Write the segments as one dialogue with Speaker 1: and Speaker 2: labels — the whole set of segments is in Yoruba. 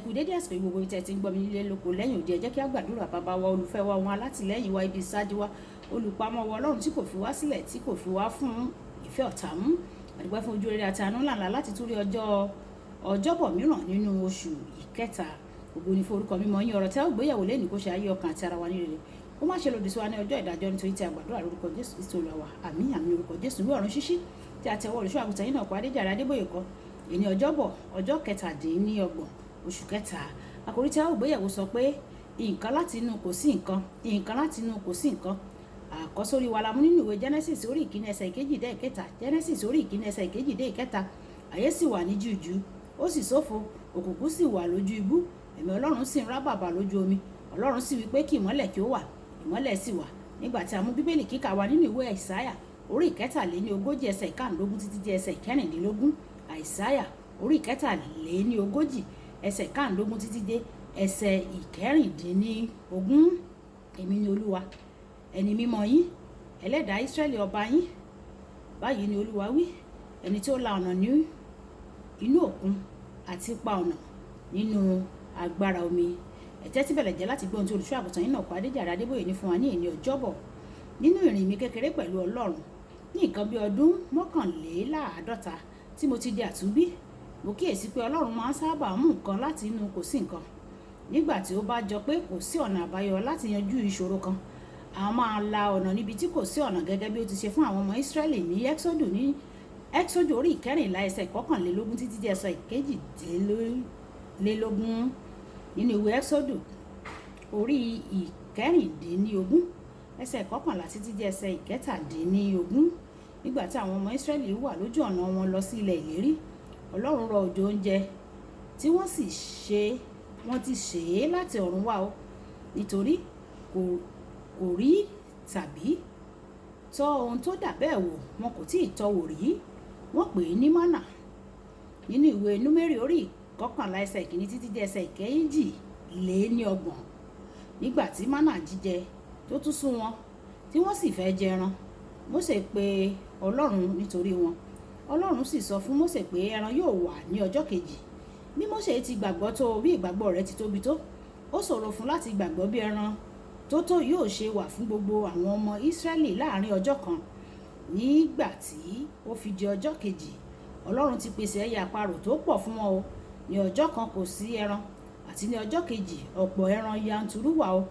Speaker 1: Kú dédé àsìkò yìí, gbogbo ibi tí ẹ ti ń gbọ́ mi nílé lóko lẹ́yìn òdi. Ẹ jẹ́ kí a gbàdúrà. Bàbá wa, olùfẹ́ wa, wọn alátìlẹ́yìn wa, ibi ìsádi wa, olùpamọ́ wa, Ọlọ́run tí kò fi wá sílẹ̀, tí kò fi wá fún ìfẹ́ ọ̀tá mú. Àdúpẹ́ fún ojú rere àti àánú ńláńlá láti tún rí ọjọ́ Ọjọ́bọ̀ mìíràn nínú oṣù ìkẹta. Ògo ni fún orúkọ mímọ́ yín. Ọ̀rọ̀ tí a ó gbéyẹ̀wò lẹ́nìí, kó ṣe ayé ọkàn àti ara wa ní rere, kó má ṣe lòdì sí wa ní ọjọ́ ìdájọ́, nítorí tí a gbàdúrà lórúkọ Jésù Kristi Olúwa wa. Àmín, àmín. Orúkọ Jésù. Ìwé Ọ̀run Ṣíṣí tí a tẹwọ́ olùṣọ́ àgùntàn yìí náà kọ, Adéjàre Adébóyè kọ, èní Ọjọ́bọ̀, ọjọ́ 27 oṣù kẹta. Àkòrí tí a ó gbéyẹ̀wò sọ pé, "Nǹkan láti inú kò sí nǹkan, nǹkan láti inú kò sí nǹkan." Àkọ́sórí wa la mú nínú ìwé Genesis orí 1, ẹsẹ̀ 2 dé 3. Genesis orí 1, ẹsẹ̀ 2 dé 3. Ayé sì wà ní jújù, ó sì ṣófo, òkùnkùn sì wà lójú ibú, ẹ̀mí Ọlọ́run sì ń rábàbà lójú omi. Ọlọ́run sì wí pé, "Kí ìmọ́lẹ̀ kí ó wà." Ìmọ́lẹ̀ sì wà. Nígbà tí a mú Bíbélì kíkà wa nínú ìwé Àìsáyà orí 43, ẹsẹ̀ 15 títí di ẹsẹ̀ 16. Àìsáyà orí 43, ẹsẹ̀ 15 títí dé ẹsẹ̀ 16. Èmi ni Olúwa, ẹni mímọ́ yín, ẹlẹ́dàá Ísírẹ́lì, ọba yín. Báyìí ni Olúwa wí, ẹni tí ó la ọ̀nà ní inú òkun àti pa ọ̀nà nínú agbára omi. Ẹ tẹ́tí bẹ̀lẹ̀ jẹ́ láti gbọ́ ohun tí olùṣọ́ àgùntàn yín náà kọ́, Adéjàre Adébóyè, ní fún wa ní èní Ọjọ́bọ̀. Nínú ìrìn mi kékeré pẹ̀lú Ọlọ́run ní nǹkan bí ọdún 51 tí mo ti di àtúnbí, mo kíyèsí pé Ọlọ́run máa ń sábà mú nǹkan láti inú kò sí nǹkan. Nígbà tí ó bá jọ pé kò sí ọ̀nà àbáyọ láti yanjú ìṣòro kan, a máa la ọ̀nà níbi tí kò sí ọ̀nà, gẹ́gẹ́ bí ó ti ṣe fún àwọn ọmọ Ísírẹ́lì ní Ẹ́xódù orí 14, ẹsẹ̀ 21 títí di ẹsẹ̀ 22. Nínú ìwé Ẹ́xódù orí 16, ẹsẹ̀ 11 títí di ẹsẹ̀ 17, nígbà tí àwọn ọmọ Ísírẹ́lì wà lójú ọ̀nà wọn lọ sí ilẹ̀ ìlérí, Ọlọ́run rọ òjò oúnjẹ tí wọ́n sì ṣe, wọ́n ti ṣe é láti ọ̀run wá o, nítorí kò rí tàbí tọ́ ohun tó dà bẹ́ẹ̀ wò, wọn kò tí ì tọ́ wò rí. Wọ́n pè é ní mánà. Nínú ìwé Númérì orí 11, ẹsẹ̀ 1 títí dé ẹsẹ̀ 32, nígbà tí mánà jíjẹ tó tún sú wọn, tí wọ́n sì fẹ́ jẹ ẹran, Mósè pe Ọlọ́run nítorí wọn. Ọlọ́run sì sọ fún Mósè pé ẹran yóò wà ní ọjọ́ kejì. Bí Mósè ti gbàgbọ́ tó, bí ìgbàgbọ́ rẹ̀ ti tóbi tó, ó ṣòro fún láti gbàgbọ́ bí ẹran tó tó yóò ṣe wà fún gbogbo àwọn ọmọ Ísírẹ́lì láàrin ọjọ́ kan. Nígbà tí ó fi di ọjọ́ kejì, Ọlọ́run ti pèsè ẹyẹ àparò tó pọ̀ fún wọn o. Ní ọjọ́ kan, kò sí ẹran, àti ní ọjọ́ kejì, ọ̀pọ̀ ẹran yanturu wà o.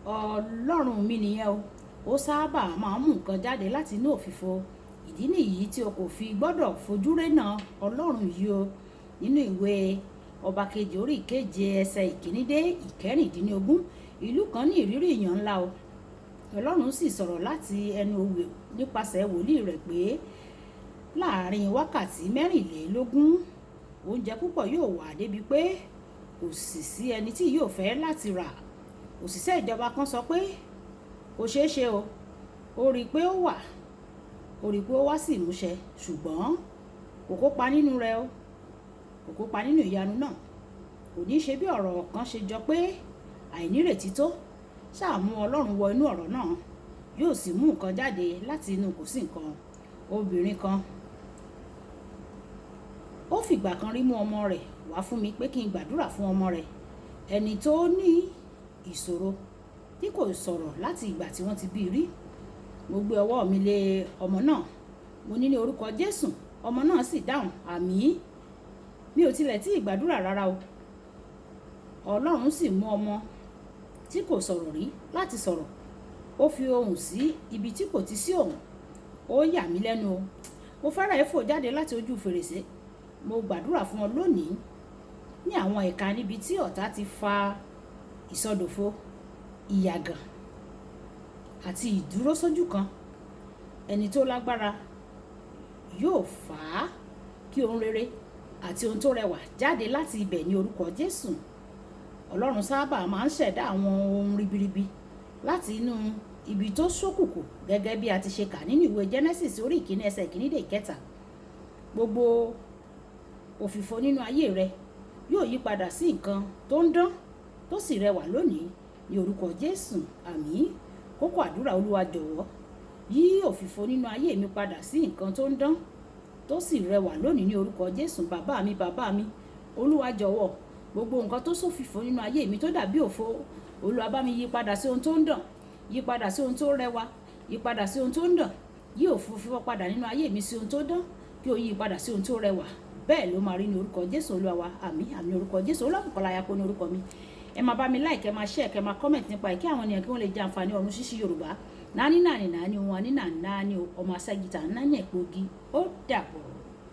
Speaker 1: Ọlọ́run mi nìyẹn o. Ó sábà máa ń mú nǹkan jáde láti inú òfìfo. Ìdí nìyí tí o kò fi gbọ́dọ̀ fojú rénà Ọlọ́run yìí o. Nínú ìwé Ọba Kejì orí 7, ẹsẹ̀ 1 dé 16, ìlú kan ní ìrírí ìyàn ńlá o. Ọlọ́run sì sọ̀rọ̀ láti ẹnu òwe nípasẹ̀ wòlíì rẹ̀ pé láàrin wákàtí 24, oúnjẹ púpọ̀ yóò wà débi pé kò sì sí ẹni tí yóò fẹ́ láti rà. Òṣìṣẹ́ ìjọba kan sọ pé kò ṣeé ṣe o. Ó rí i pé ó wà, ó rí i pé ó wá sí ìmúṣẹ, ṣùgbọ́n kò kópa nínú rẹ̀ o. Kò kópa nínú ìyanu náà. Kò ní ṣe bí ọ̀rọ̀ kan ṣe jọ pé àìnírètí tó. Ṣáà mú Ọlọ́run wọ inú ọ̀rọ̀ náà, yóò sì mú nǹkan jáde láti inú kò sí nǹkan. Obìnrin kan ó fìgbà kan rí mú ọmọ rẹ̀ wá fún mi pé kí n gbàdúrà fún ọmọ rẹ̀, ẹni tó ní ìṣòro tí kò sọ̀rọ̀ láti ìgbà tí wọ́n ti bí rí. Mo gbé ọwọ́ mi lé ọmọ náà, mo ní, "Ní orúkọ Jésù." Ọmọ náà sì dáhùn, "Àmín." Mi ò tilẹ̀ tí ì gbàdúrà rárá o. Ọlọ́run sì mú ọmọ tí kò sọ̀rọ̀ rí láti sọ̀rọ̀. Ó fi ohùn sí ibi tí kò ti sí ohùn. Ó yà mí lẹ́nu o. Mo fẹ́rẹ̀ fò jáde láti ojú fèrèsé. Mo gbàdúrà fún ọ lónìí, ní àwọn ẹ̀ka níbi tí ọ̀tá ti fa ìsọdòfo, ìyàgàn àti ìdúró sójú kan, ẹni tó lágbára yóò fà á kí ohun rere àti ohun tó rẹwà jáde láti ibẹ̀ ní orúkọ Jésù. Ọlọ́run sábà máa ń ṣẹ̀dá àwọn ohun ribiribi láti inú ibi tó ṣókùnkùn, gẹ́gẹ́ bí a ti ṣe kà nínú ìwé Genesis orí 1, ẹsẹ̀ 1 dé 3. Gbogbo òfìfo nínú ayé rẹ yóò yí padà sí nǹkan tó ń dán, tó sì rẹwà lónìí ní orúkọ Jésù. Àmín. Kókó àdúrà: Olúwa, jọ̀wọ́ yí òfìfo nínú ayé mi padà sí nǹkan tó ń dán, tó sì rẹwà lónìí ní orúkọ Jésù. Bàbá mi, bàbá mi, Olúwa, jọ̀wọ́. Gbogbo nǹkan tó ṣòfìfo nínú ayé mi tó dàbí òfo, Olúwa, bá mi yí padà sí ohun tó ń dàn, yí padà sí ohun tó rẹwà, yí padà sí ohun tó ń dàn. Yí òfo fífọ́ padà nínú ayé mi sí ohun tó dán, kí o yí padà sí ohun tó rẹwà. Bẹ́ẹ̀ ló máa rí ní orúkọ Jésù Olúwa wa. Àmín, àmín. Orúkọ Jésù. Olúwabùkọ́lá Ayako ní orúkọ mi. Ẹ máa bá mi like, ẹ máa share, kẹ máa comment nípa ẹ̀, kí àwọn ènìyàn kí wọ́n lè jẹ àǹfààní ọ̀run ṣíṣí Yorùbá. Nání nàní nàní ohun àní nàní nàní ọmọ aṣẹ́gìtà nání ẹ̀pọ̀gi. Ó dàbọ̀.